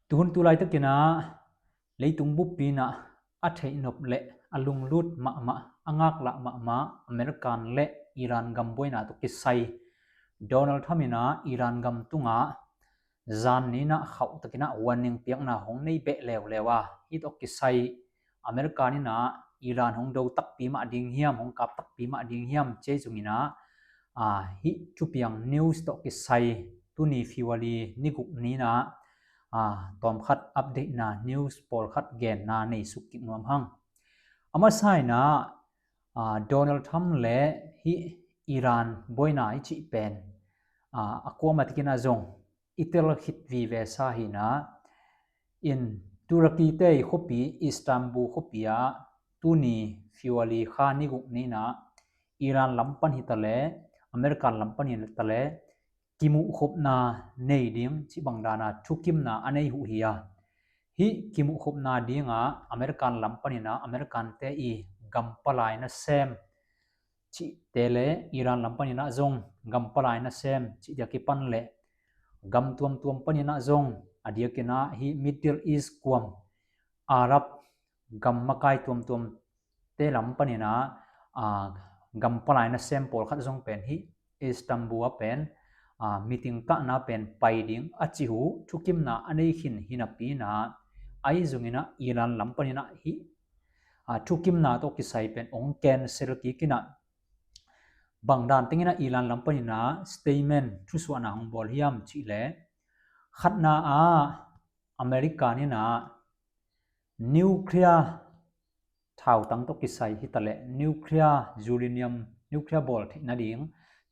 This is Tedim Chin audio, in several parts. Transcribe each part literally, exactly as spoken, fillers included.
Tuhun tu laitakin ah leitung buppi in ah a theihnop le a lunglut mahmah, a ngaklah mahmah American le Iran gam buaina tawh kisai Donald Trump in ah Iran gam tungah zan ni in ah khauhtakin ah warning piakna hong nei beh leuleu a, hih tawh kisai American in ah Iran hong do takpi mah ding hiam, hong kap takpi mah ding hiam, ci zongin ah, ah, hih thupiang news tawh kisai tuni February ni guk ni in ah, ah, tawmkhat update na, news pawlkhat genna nei suk kik nuam hang. A masa in ah, ah, Donald Trump le hih Iran buaina i cih pen, ah, a kuamah takin ah zong i tel khit vive sa hi in ah, in Turkey te i khuapi Istanbul khuapi ah tuni February kha ni guk ni in ah Iran lam pan hi ta leh, American lam pan hi ta leh, kimuhkhopna nei ding cih bang dan a thukimna a nei uh hi a, hih kimuhkhopna ding ah American lam pan in ah American te i gam palai nasem cihte le Iran lam pan in ah zong gam palai nasem cih dia kipan le gam tuamtuam pan in ah zong, a diakin ah hih Middle East kuam Arab gam makai tuamtuam te lam pan in ah, ah, gam palai nasem pawlkhat zong pen hih Istanbul ah pen, ah, meeting kahna pen pai ding a cih uh thukimna a nei khin hi napi in ah, ahi zongin ah Iran lam pan in ah hih, ah, thukimna tawh kisai pen hong cancel kik in ah, bang dan teng in ah Iran lam pan in ah statement, thusuahna hong bawl hiam cih leh, khatna ah American in ah nuclear thautang tawh kisai hi ta leh, nuclear uranium, nuclear bawl theih nading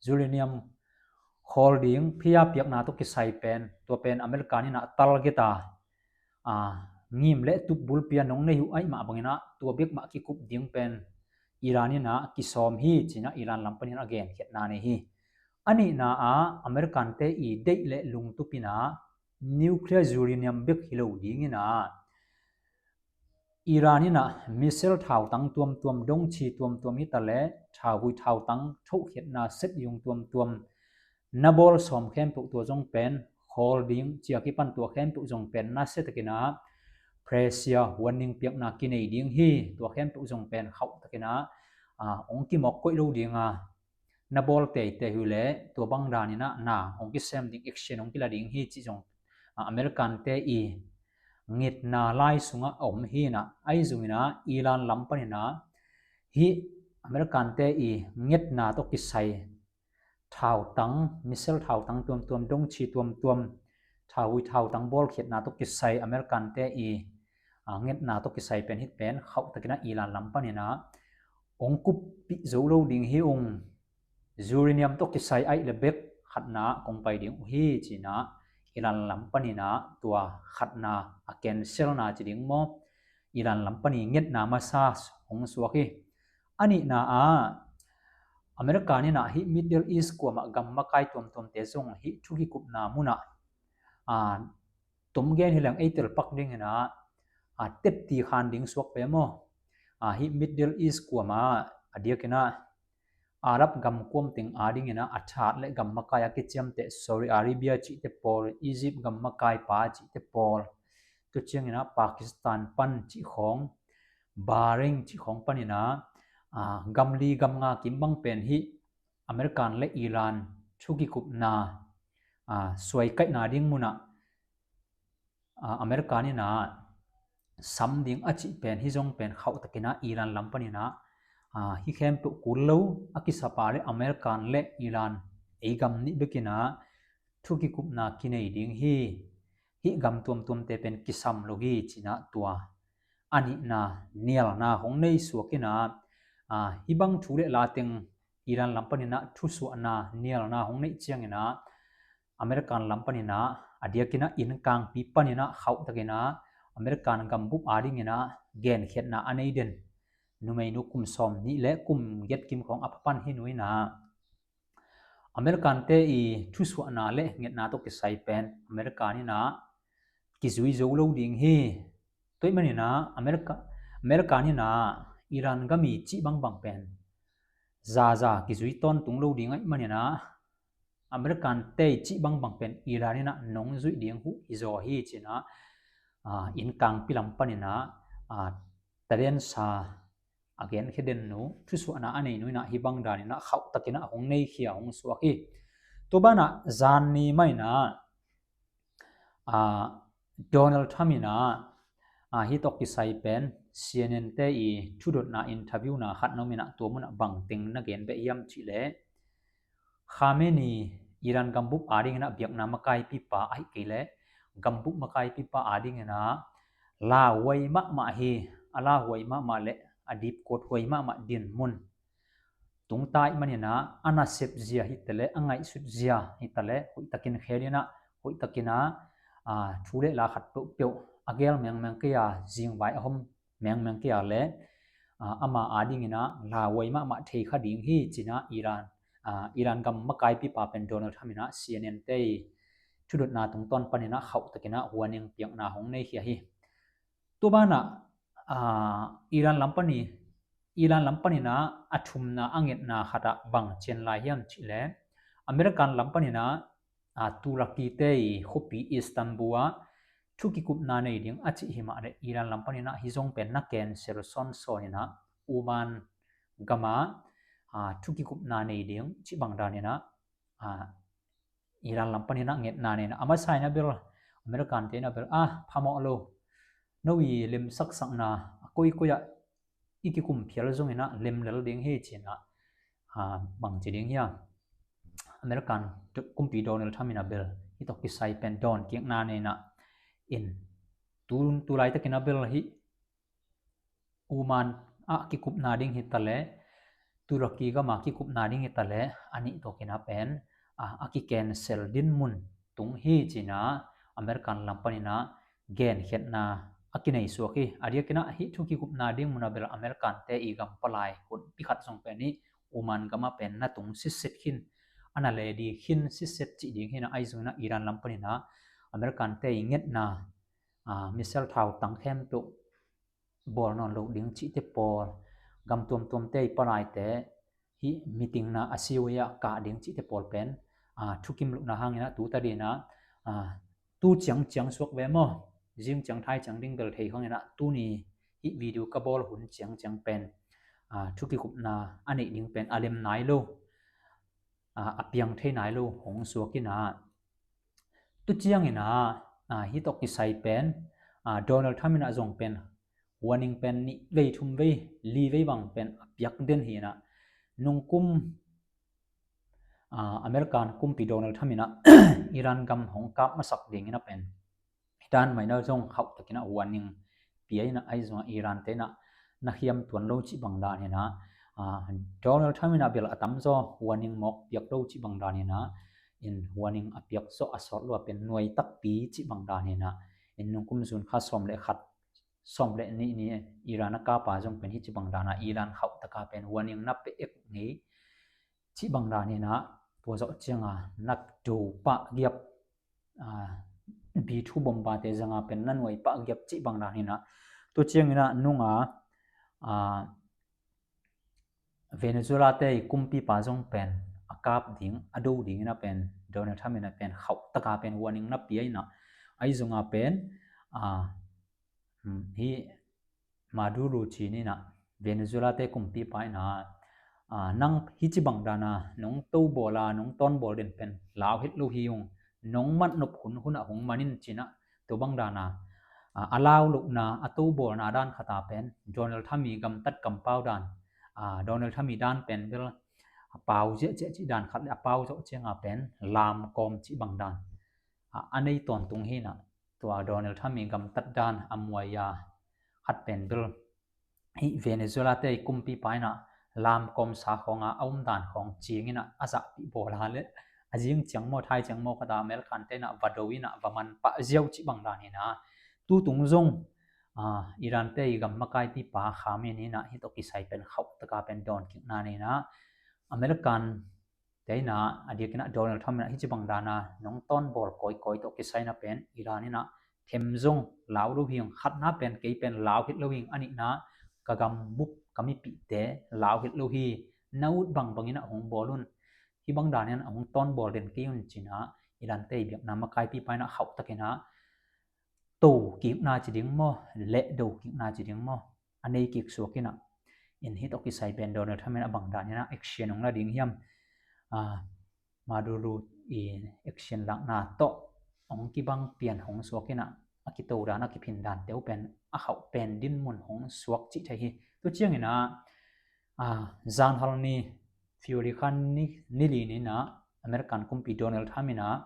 uranium khawl ding phia piakna tawh kisai pen, tua pen American in ah target a, ah, ngim le tup bulpi a nong nei uh ahih mah bangin ah tua bek mah kikup ding pen Iran in ah kisawm hi ci in ah Iran lam pan in ah genkhiatna nei hi. A nihna ah American te i deih le lungtup in ah nuclear uranium bek hi lo ding in ah, Iran in ah missile thautang tuamtuam, dongchi tuamtuam hi ta leh, thauhui thautang thohkhiatna set yung tuamtuam na bawl sawm khempeuh tua zong pen khawl ding, ci a kipan tua khempeuh zong pen nasia takin ah pressure, warning piakna kinei ding hi, tua khempeuh zong pen khauhtakin ah, ah, hong kimawk koih lo ding a, na bawl teitei uh leh tua bang dan in ah na hong kisem ding, action hong kila ding hi cih zong, ah, American te i ngetna lai sungah a om hi in ah, ahi zongin ah Iran lam pan in ah hih American te i ngetna tawh kisai thautang, missile thautang tuamtuam, dongchi tuamtuam, thauhui thautang bawlkhiatna tawh kisai American te i, ah, ngetna tawh kisai pen hih pen khauhtakin ah Iran lam pan in ah hong kuppih zo lo ding hi ung. Uranium tawh kisai ahih leh bek khatna kong pai ding uh hi ci in ah Iran lam pan in ah tua khatna, a cancel na ci ding maw, Iran lam pan i ngetna masa hong suak hi. A nihna ah American in ah hih Middle East kuamah gam makai tuamtuamte zong hih thukikupna munah, ah, tom gen hi leng ei tel pak ding in ah, ah, tepti khan ding suak pe maw. Ah, hih Middle East kuamah a diakin ah Arab gam kuam teng a ding in ah a that le gam makai a kiciamteh Saudi Arabia cihte pawl, Egypt gam makai pa cihte pawl, tua ciangin ah Pakistan pan cih khawng, Bahrain cih khawng pan in ah, ah, gam li gam nga kim bang pen hih American le Iran thukikupna, ah, suaikaihna ding munah, ah, American in ah sam ding a cih pen hih zong pen khauhtakin ah Iran lam pan in ah, ah, hih khempeuh kul lo a kisap a leh American le Iran ei gam nih bek in ah thukikupna kinei ding hi, hih gam tuamtuamte pen kisam lo hi ci in ah tua a nihna nialna hong nei suak in ah, ah, hih bang thu le la teng Iran lam pan in ah thusuahna nialna hong neih ciangin ah American lam pan in ah a diakin ah innkangpi pan in ah khauhtakin ah American gambup a ding in ah genkhiatna a nei den numeinu kum sawm nih le kum giat kim khawng a pha pan hi nu in ah American te i thusuahna le ngetna tawh kisai pen American in ah kizui zo lo ding hi. Tua ahih manin ah America, American in ah Iran gam i cih bangbang pen zaza kizui tawntung lo ding ahih manin ah American te i cih bangbang pen Iran in ah nong zuih ding uh hi zaw hi ci in ah ah, inn kangpi lam panin ah, ah, tadensa a genkhia den nu, thusuahna a nei nu in ah hih bang danin ah khauhtakin ah hong neikhia, hong suak hi. Tua banah zan ni mah in ah, ah, Donald Trump in ah, ah, hih tawh kisai pen C N N te i thudotna interview na khat na om in ah tua munah bangteng na gen beh hiam cih leh, Khamenei Iran gambup adingin ah biakna makaipipa ahih kei leh gambup makaipipa adingin ah lauhuai mahmah hi, a lauhuai mahmah le a dipkuat huai mahmah dinmun tungta ahih manin ah a nasep zia hi ta leh a ngaihsut zia hi ta leh hoihtakin khel in ah hoihtakin ah, ah, thu le la khat peuhpeuh a gel mengmeng kei a, zingvai a hom mengmeng kei a le, ah, ama adingin ah lauhuai mahmah thei kha ding hi ci-in ah Iran, ah, Iran gam makaipipa pen Donald Trump in ah C N N te i thudotna tungtawn panin ah khauhtakin ah warning piakna hong neikhia hi. Tua banah, ah, Iran lam panin, Iran lam panin ah a thumna a ngetna khat ah bang cian lai hiam cih leh, American lam panin ah, ah, Turkey te i khuapi Istanbul ah thu kikupna nei ding a cih hi mah leh Iran lam panin ah hih zong pen na cancel sawnsawn in ah Oman gam ah, ah, thu kikupna nei ding cih bang danin ah, ah, Iran lam panin ah ngetna nei in ah, a masa in ah bel American te in ah bel, ah, phamawh lo, no i lemsaksakna a koikoi ah i kikum phial zongin ah lem lel ding hi ci-in ah, ah, bang ci ding hiam, American kumpi Donald Trump in ah bel hih tawh kisai pen dawnkikna nei in ah, in tu, tu laitakin ah bel hih Oman ah kikupna ding hi ta leh Turkey gam ah kikupna ding hi ta leh a nih tawh kinah pen, ah, a kicancel dinmun tung hi ci-in ah American lam panin ah genkhiatna a kinei suak hi. A diakin ah hih thu kikupna ding mun ah bel American te i gam palai hunpi khat zong pen hih Oman gam ah pen na tung sitset khin, a na le di khin sitset cih ding hi in ah, ahi zongin ah Iran lam panin ah American te i ngetna, ah, missile thautang khempeuh bawl nawn lo ding cihte pawl, gam tuamtuamte i palaite hih meeting na a siwei ah kah ding cihte pawl pen, ah, thukim lohna hangin ah tu ta dingin ah, ah, tu ciangciang suak ve maw? Zing ciang thai ciang ding bel thei khangin ah tuni hih video ka bawl hun ciangciang pen, ah, thu kikupna a neih ding pen a lem nai lo, ah, a piang thei nai lo hong suak in ah, tu ciangin ah, ah, hih tawh kisai pen, ah, Donald Trump in ah zong pen warning pen nih vei thum vei li vei bang pen a piak den hi in ah, nungkum, ah, American kumpi Donald Trump in ah Iran gam hong kap masak dingin ah pen hih dan mah in ah zong khauhtakin ah warning pia in ah, ahi zongin ah Iran te in ah na khiam tuan lo cih bang dan hi in ah, ah, Donald Trump in ah bel a tamzaw warning mawk piak lo cih bang dan hi in ah, in warning a piak zawh a sawt lo a pen nuai takpi cih bang dan hi in ah, in nungkum June kha sawm le khat, sawm le nih ni Iran a kap a zong pen hih cih bang dan ah Iran khauhtaka pen warning na pe ek ngei cih bang dan hi in ah, tua zawh ciang a na do pah giap, ah, B two bomba te zang a pen na nuai pah giap cih bang dan hi in ah, tu ciangin ah nung a, ah, Venezuela te i kumpipa zong pen a kap ding, a do dingin ah pen Donald Trump in ah pen khauhtaka pen warning na pia in ah, ahi zongin ah pen, ah, hmm, hih Maduro ci-in ah Venezuela te kumpipa in ah, ah, nang hih cih bang dan a nong to bawl a nong tawn bawl den pen lau het lo hi ung, nong mat nop hunhun ah hong man in ci-in ah tua bang dan a, ah, a lau lohna, a to bawlna dan khat a pen Donald Trump i gamtat kampau dan, ah, Donald Trump i dan pen bel a pau ziahziah cih dan khat le a pau zawh ciang a pen lamkawm cih bang dan, ah, a nei tawntung hi in ah, tua Donald Trump i gamtat dan a muai a khat pen bel hih Venezuela te i kumpipa in ah lamkawm sa khawng a a um dan khawng ciangin ah a zahpih bawl a le a zing ciang maw thai ciang maw khat a American te in ah va do in ah va man pah ziau cih bang dan hi in ah, tu tung zong, ah, Iran te i gam makaipipa Khamenei in ah hih tawh kisai pen khauhtaka pen dawnkikna nei in ah, American te in ah a diakin ah Donald Trump in ah hih cih bang dan a nong tawn bawl kawikawi tawh kisai in ah pen Iran in ah them zong lau lo hi ung, khatna pen kei pen lau het lo hi ung, a nihna ka gambup ka mipihte lau het lo hi, na ut bangbang in ah hong bawl un, hih bang dan in ah hong tawn bawl den kei un ci-in ah Iran te i biakna makaipipa in ah khauhtakin ah to kikna ci ding maw, leh do kikna ci ding maw, a nei kik suak inah, in hih tawh kisai pen Donald Trump in a bang dan inah action hong la ding hiam? Ah, Maduro i action lakna tawh hong kibang pian hong suak inah, a kito dan, a kiphin dan teuh pen a khauh pen dinmun hong suak cih thei hi. Tu ciang inah, ah, zanhal ni, February kha ni, ni li ni inah, American kumpi Donald Trump inah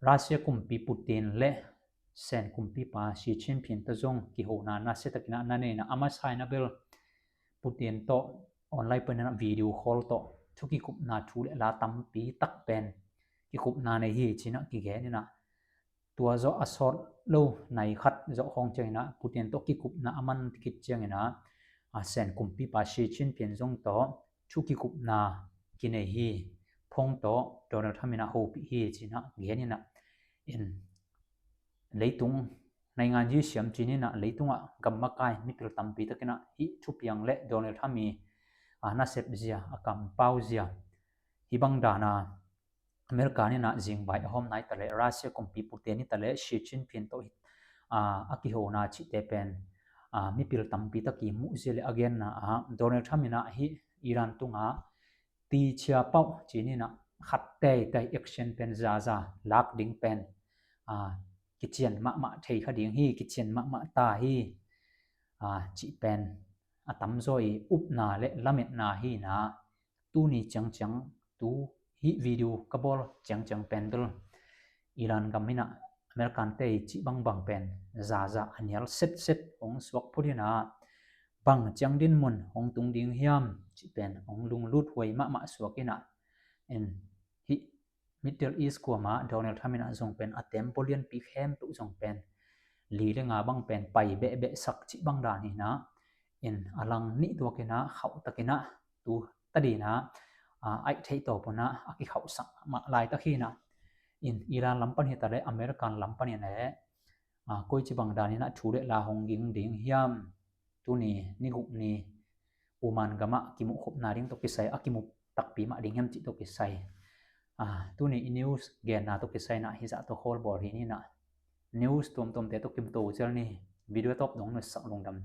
Russia kumpi Putin le Sen kumpipa Xi Jinping tawh zong kihona nasia takin ah na nei inah, a masa inah bel Putin tawh online panin ah video call tawh thu kikupna thu le la tampi tak pen kikupna nei hi ci inah kigen inah, tua zawh a sawt lo nai khat zawh khawng ciang inah Putin tawh kikupna a man khit ciang inah, a, Sen kumpipa Xi Jinping zong tawh thu kikupna kinei hi. Phone tawh Donald Trump inah hopih hi ci inah gen inah, in leitung naingan yi siam ci inah leitungah gam makai mipil tampi tak inah hih thupiang le Donald Trump i, a, nasep zia, a kampau zia, hih bang dana America inah zingvai a hawm nai ta le Russia kumpi Putin hi ta le Xi Jinping tawh hi, a, a kihona cihte pen, a, mipil tampi tak i muh zia le a genna ah Donald Trump inah hih Iran tungah tichia pauh ci inah khat teitei action pen zaza lak ding pen, a, kician mahmah thei kha ding hi, kician mahmah ta hi, a, cih pen a tamzaw i upna le lametna hi inah, tuni ciangciang, tu hih video ka bawl ciangciang pen bel Iran gam inah American te i cih bangbang pen zaza a nial setset hong suak phut inah, bang ciang dinmun hong tung ding hiam cih pen hong lunglut huai mahmah suak inah, in hih Middle East kuamah Donald Trump inah zong pen a tembaw lianpi khempeuh zong pen li le nga bang pen pai behbeh sak cih bang dan hi inah, in a lang nih tuak inah khauh tak inah tu tadin ah, a, aih theih tawp un ah a kikhauhsak mah laitak hi inah, in Iran lam pan hi ta le American lam pan hi le, a, koici bang dan inah thu le la hong ging ding hiam? Tuni ni guk ni Oman gamah kimuh khopna ding tawh kisai a kimuh takpi mah ding hiam cih tawh kisai, a, tuni i news genna tawh kisai inah hizah tawh khawl bawl hi inah, news tuamtuamte tawh kimto zel ni. Video tawp dong nusak lungdam.